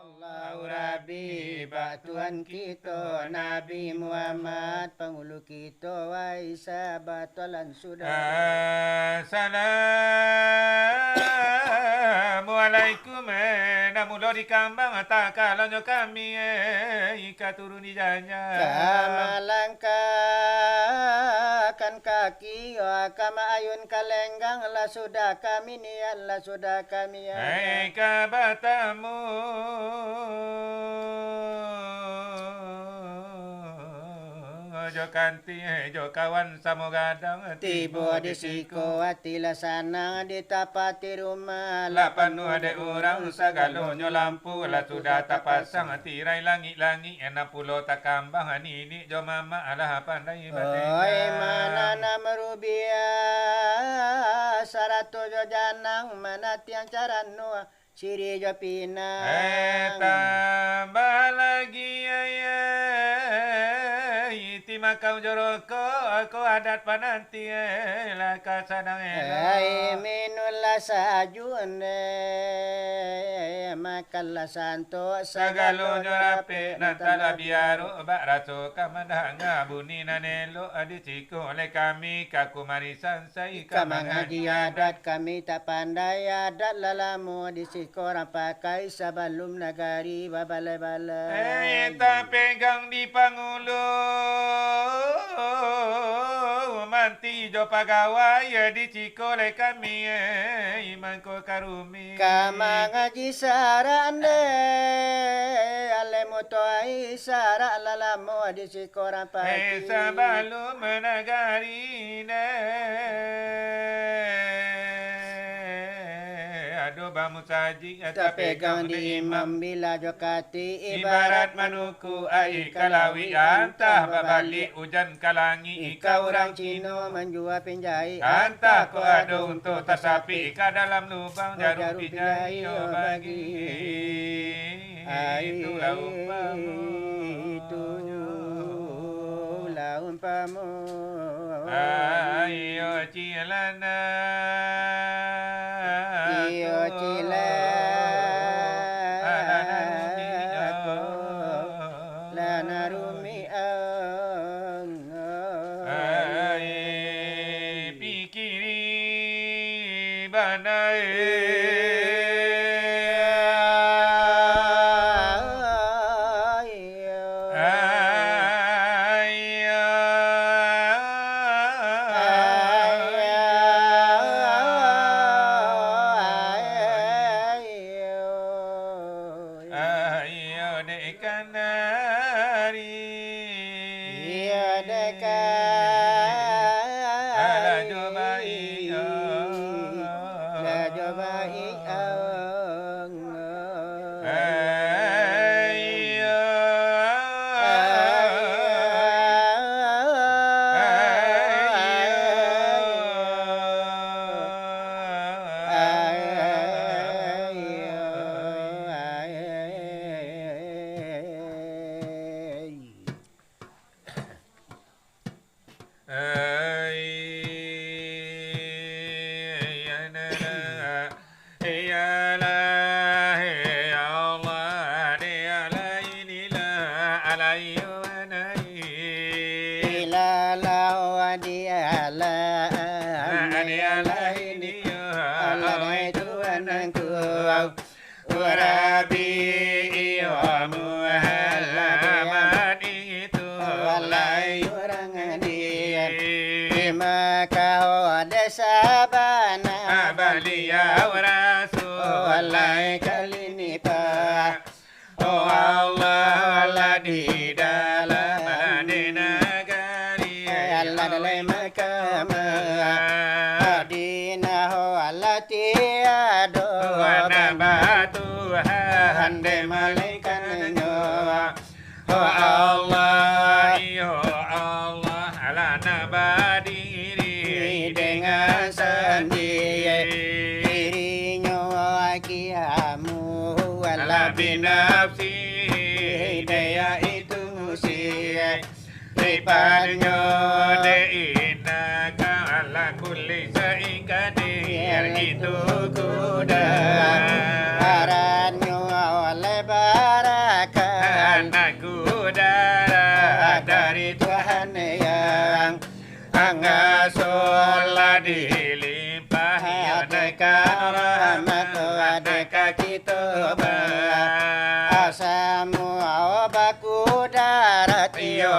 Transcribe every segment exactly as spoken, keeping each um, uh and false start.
Allahu Rabbi, bak Tuhan kito, Nabi Muhammad, pangulu kito, wahai sahabat, tuan sudah. Assalamualaikum, eh, nak mulo di kambang, takalonyo kami, eh, ka turun di jajah. Ka malangkahkan kaki, ka maayun ka lenggang, lah sudah kami niat, lah sudah kami aja. Hai ka batamu jo kanti, jo kawan samo gadang. Tibo di siko ati lah sanang, ditapati rumah lah panuah dek urang, sagalonyo lampu lah sudah tapasang, tirai langik-langik, nan pulo takambang, niniak jo mamak lah pandai batega. Oi, mana nan marubiah, sarato jo janang, mana tiang carano, siriah jo pinang. Eh, tambah lagi, eh, eh, timakau jo rokok, ko adat pananti, eh, lah ka sadang elok. Ai, minunlah sajuak, eh, makanlah santok, sagalonyo rapek, nan talabiah arok, bak raso ka mandanga bunyi nan elok, di siko oleh kami ka kumarisan. Ka mangaji adat kami tak pandai, adat lah lamo di siko urang pakai sabalum nagari babalai-balai. Eh, tapegang di pangulu, manti jo pagawai di siko lai kami, eh, mangko ka rumik. Ka mangaji sarak ndeh, alemu toai sarak lah lamo di siko urang pakai. Eh, sabalum nagari ne ado bamusajik, tapegang di imam, bila jo kati ibarat manuku ai ka lawik, antah babaliak ujan ka langik, ka urang Cino manjua pinjaik, antah ko ado untuak tasapik ka dalam lubang jarum pinjaik bagi. Itulah umpamonyo. Itulah umpamo. Ayo cilana. Iyo cilana. Lana rumik. Lana rumik. Ai, pikiri bana, eh. Ai, ai, ai. Ayo dek kanari. Iyo dek kanari. Alah jo baik, oh. Alah jo baik, oh. Ayo. Ayo. Ai, ya na na, ya lah, ya Allah, ya lah inilah, alaihi wa nai. Ilalah wa dialah, ya lah ini, ya Allah, itu anangku. Rabbi, iyo Muhammad itu, lai urang di, di Makkah, oh, desa bana. Baliau Rasul, lai kali ni pa. Oh Allah, lah di dalam di nagari, Allah dalam Makkah, Madinah, oh, Allah tiado. Wana batu hande malaikat nyo. Oh Allah, iyo Allah, lah na badiri dengan sandi. Dirinyo kiamu, Allah binafsi, dia itu musi. Sifatnyo de innaka ala kulli syai'in qadir, itu kudaranyo oleh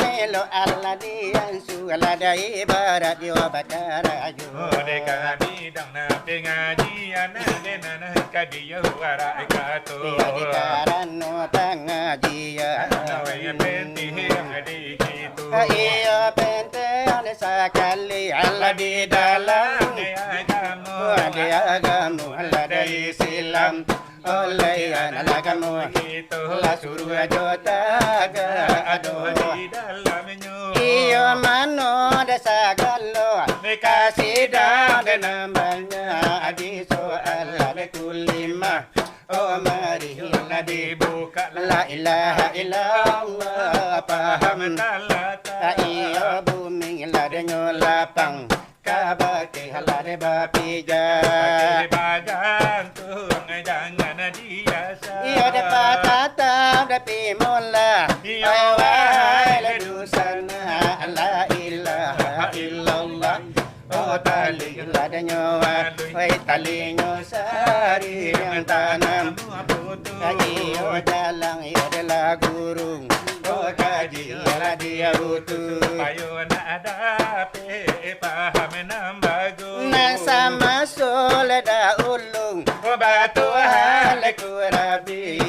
Melo alah diansu, alah dai barat yo bakarajo. Oh, dek kami dang na pengajian, dek nan ka diyo warak kato. Iyo, dek karano pangajian. Karano iyo penting di situ. Iyo penting sakali, alah di dalam. Di agamo. Di agamo, alah dai Islam. Laian lah kamu, lah suruah jo tagak ado. Iyo mano da sagalo, dikasih dah da namanya, di soal da kulimah. Oh, marilah dibuka, la ilaha illallah, paham. Iyo, bumi lah danyo lapang, kabake lah de bapijak. Bagi bagantung, jangan diasa. Iyo, de patatap, de pimola. Iyo, wahai le dusana, la ilaha illallah. Oh, tali lah danyo, wai, talinyo sari yang tanam. Iyo, jalang, iyo, de lah gurung. Oh, kaji lah dia utuh. Supayo nak dapek paham nan bagus. Nan samaso le dahulu, oh, batuhan le kurabi,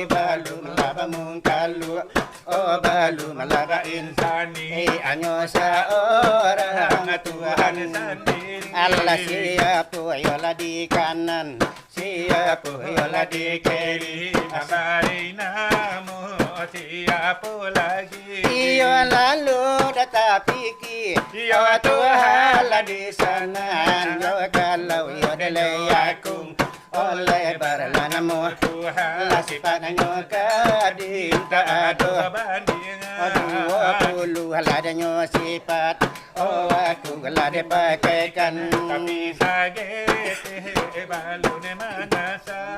balum lah bamungkalu. Oh, balum lah bainsani, eh, hanyo saurang Tuhan sandiri. Alah, siapo yo lah di kanan, siapo yo lah di kiri, mambari namo siapo lagi. Iyo lalu da tapikir, iyo Tuhan lah di sanan, yo kalau yo de lai akung, oleh barlah namo Tuhan, lah sifatnyo kadim tak ado banding. Duo puluah lah danyo sifat, oh, aku lah dipakaikan. Tapi sageteh balun manasa.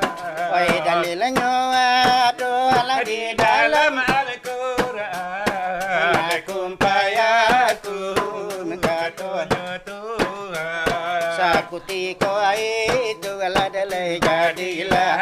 Oi, dalilnyo ado lah di dalam Al-Quran. Kun fayakun, katonyo Tuhan. Sakutiko itu lah de lai jadilah.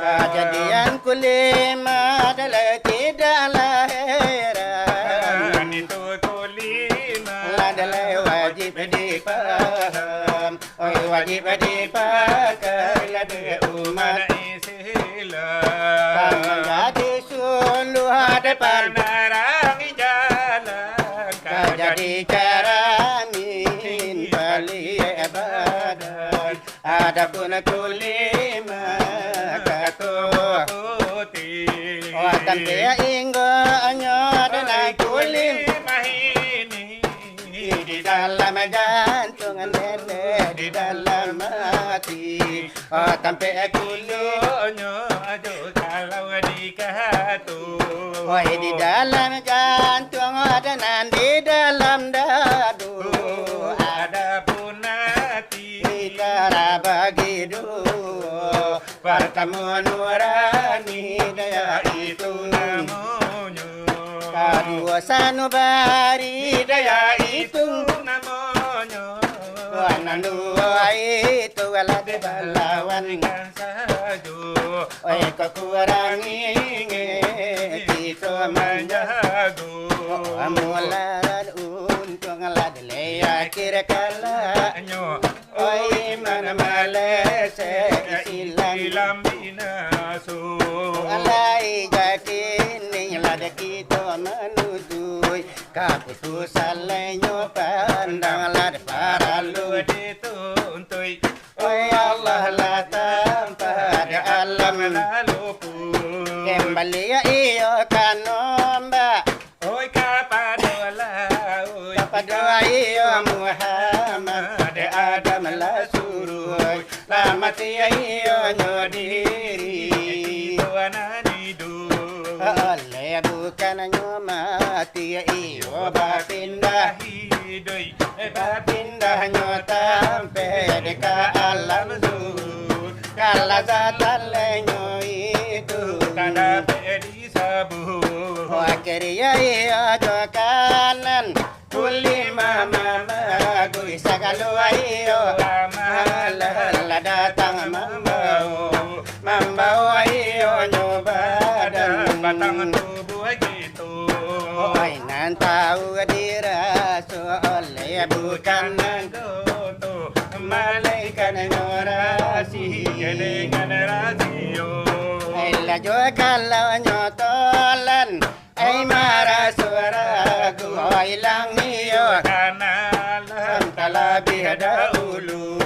Kajadian kulima de lai tidaklah heran. Itu kulima lah de lai wajib dipaham. Oi, wajib dipakai lah dek umat Islam. Manjadi suluah depan, panarang jalan, ka jadi caramin baliak badan. Adapun kulima kato putih, watan dia inggonyo dengan kulim. Kulima ini di dalam jantung, dede di dalam hati. Oh, tampek kulunyo ajo kalau dikatu. Oi, di dalam jantung, ado nan di dalam dadu. Adapun hati, kita bagi duo. Partamo nurani, daya itu namonyo. Kaduo sanubari, daya itu namonyo. Nan duo itu lah dibalawan sajo. Oi, kakurangi kito manjago. Amulan untuang lah dilai akhir kalaknyo. Oi, mana malese Islam. Islam binaso. Alai jakini lah dek kito manuju. Kaputusan lainyo pandang lah dek paralu dituntuik. Oi, Allah lah tampa di alam. Lalu pun kembali iyo ka nombak. Oi, kapado lauik. Kapado iyo Muhammad, Adam lah suruik. Lah mati iyo nyo diri. Itu anak hidup. Oleh bukannyo mati iyo bapindah. Hidup. Bapindahnyo tampek ka alam zuhud. Kalazatan lainyo itu. Tanda pe Wakiriya iyo jo kanan, kulima mamagui sagalo iyo amalan lah datang mambao, mambao iyo nyo badan batang tubuh gitu. Oi, nan tau diraso oleh bukan nan Malaikat nyo rasi dengan rasio. Ai lah jo kalau nyo tolan, ai maraso ragu, ai lang iyo kanalan talabiah dahulu.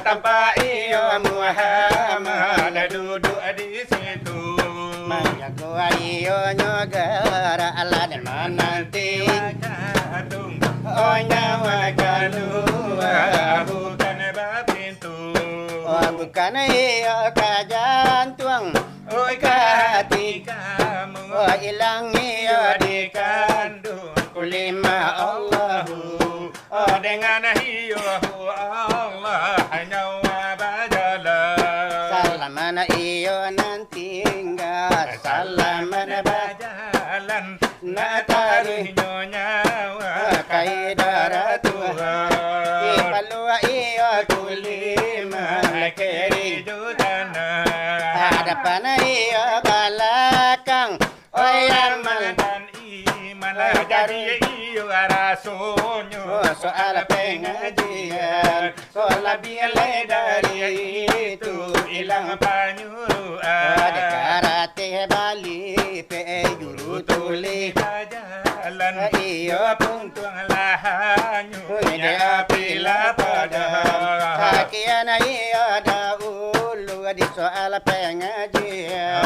Tampak iyo Muhammad duduak di situ. Manjago iyo nyo garak lah di mananti. Oh, nyawa kalua bukan bapintu. Oh, bukan iyo ka jantuang. Oi, ka hati kamu. Oh, ilang iyo di kanduang. Kulima Allahu. Oh, dengan iyo Allah nyawa bajalan. Salaman iyo nan tingga. Salaman bajalan. Nak taruih nyo nyawa ka hadarat Tuhan. Di paluak iyo kulima kiri jo kanan. Hadapan iyo balakang. Oi, amal dan iman lah jadi iyo rasonyo. Soal pengajian. Soal labiah lai dari itu, ilang panyuruan. Dek karateh bali pe juru tulih bajalan. Iyo puntuang lah hanyo, nya api lah padam. Sakian iyo dahulu di soal pengajian.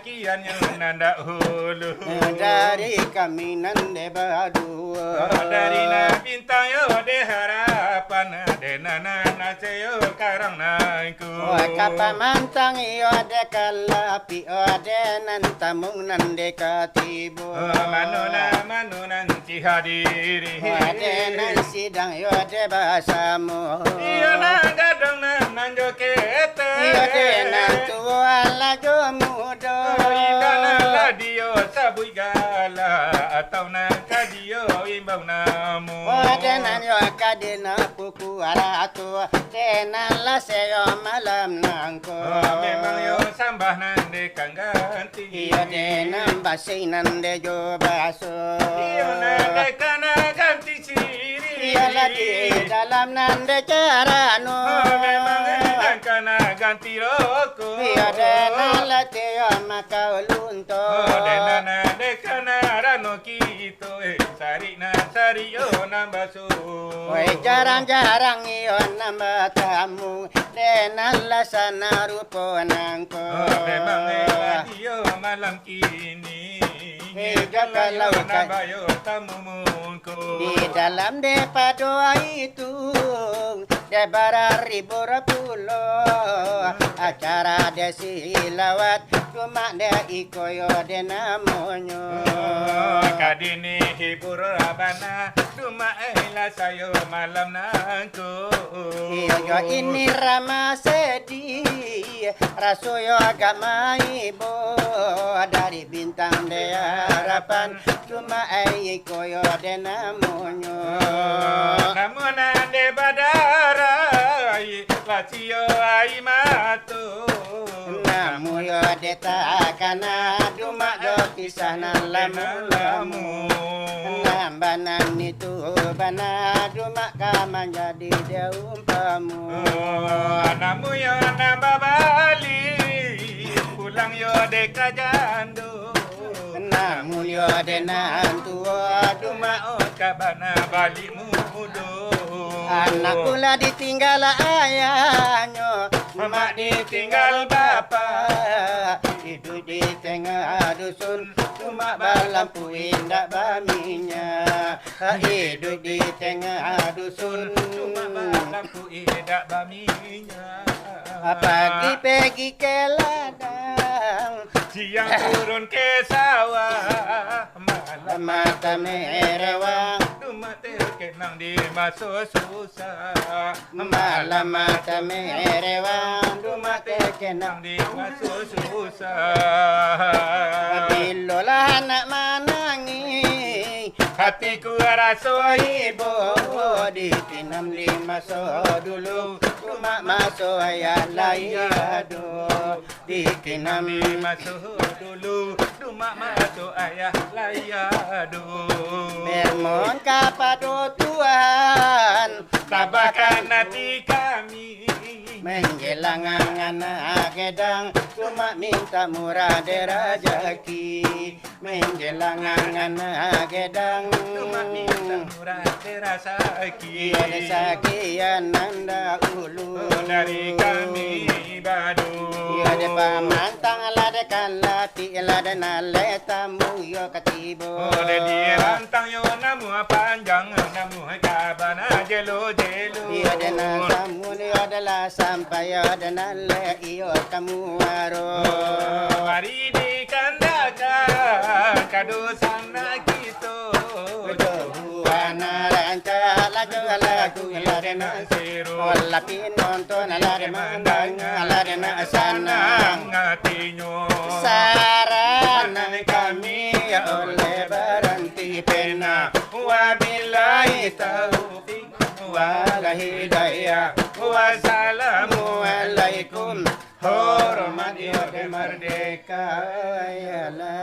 Kian nyo nan dahulu. Dari kami nan de badua. Dari nan bintang yo de harapan, de nan nan se yo karang nan ku. Ka pamantang yo de ka lapiak, de nan tamuang nan de ka tibo. Mano nan, mano nan si hadiri. De nan sidang yo de basamo. Iyo nan gadang nan, nan jo ketek. Iyo de nan tuo lah jo mudo. Indak nan lah dio sabuik gala, atau nan ka dio imbau namo. Oh, de nan yo ka di nan pukua ratu, de nan lah se yo malam nangko. Oh, memang yo sambah nan de ka ganti. Iyo de nan basai nan de jo baso. Iyo nan de ka nan ganti siri. Iyo lah di dalam nan de carano. Oh, memang nan ka nan ganti roko. Iyo de nan lah tio makau lunto. Oh, de nan de ka nan rano kito, eh, sarik nan sarik yo nan baso. Oi, jarang-jarang iyo nan batamu. De nan lah sana rupo nangko. Oh, memang eh, lah dio malam kini. Eh, kalau nan ka- bayo tamu mungko. Di dalam de pado itu, de bararibur pulo. Acara de silawat, dumak de iko yo de namonyo. Oh, ka dini hibur bana, dumak eh lah sayo malam nangko. Iyo yo ini Ramasedi, raso yo agak maibo. Dari bintang de harapan, dumak eh iko yo de namonyo. Namo nan de badarai, lah sio ai mato. Namo yo de takana, dumak do kisah nan lamo-lamo. Nan bana nitu bana, dumak ka manjadi de umpamo. Oh, namo yo nan babali, pulang yo de ka jando. Namo yo de nan tuo, dumak oh ka bana bali mudo. Anak pula ditinggal ayahnyo, mak ditinggal bapak. Iduik di tengah dusun, dumak balampu indak baminyak. Iduik di tengah dusun, dumak balampu indak baminyak. Pagi pegi ka ladang, siang turun ka sawah. Malam mata merewang, dumak takenang di maso susah. Malam mata merewang, dumak takenang di maso susah. Bilolah anak manangih, hatiku raso ibo. Di kinam di maso dulu, dumak maso ayah lai ado. Di kinam maso dulu, dumak maso ayah lai ado. Memohon kapado Tuhan, tabahkan ati kami. Menjelang angan agadang, cuma minta murah dek rajaki. Menjelang angan agadang, cuma minta murah dek rajaki. Iyo dek sakian nan dahulu. Dari kami badu. Iyo dek pamantang lah dek kalati lah dek nalai tamu yo katibo. Oh, dek dirantang yo namuah panjang, namuah kabana jelo-jelo. Iyo dek nan tamu yo adalah sampai yo dek nalai iyo kamuaro. Oh, mari dikandakan kado sanak kito. Tuhan rancak lah jo lagu lah dek nan Lapin nonton lah dek mandanga lah dek nan sanang atinyo. Saranai kami oleh baranti pena. Wabillahi taufik wal hidayah. Wassalamualaikum. Hormat yo dek mardeka. Ya Allah.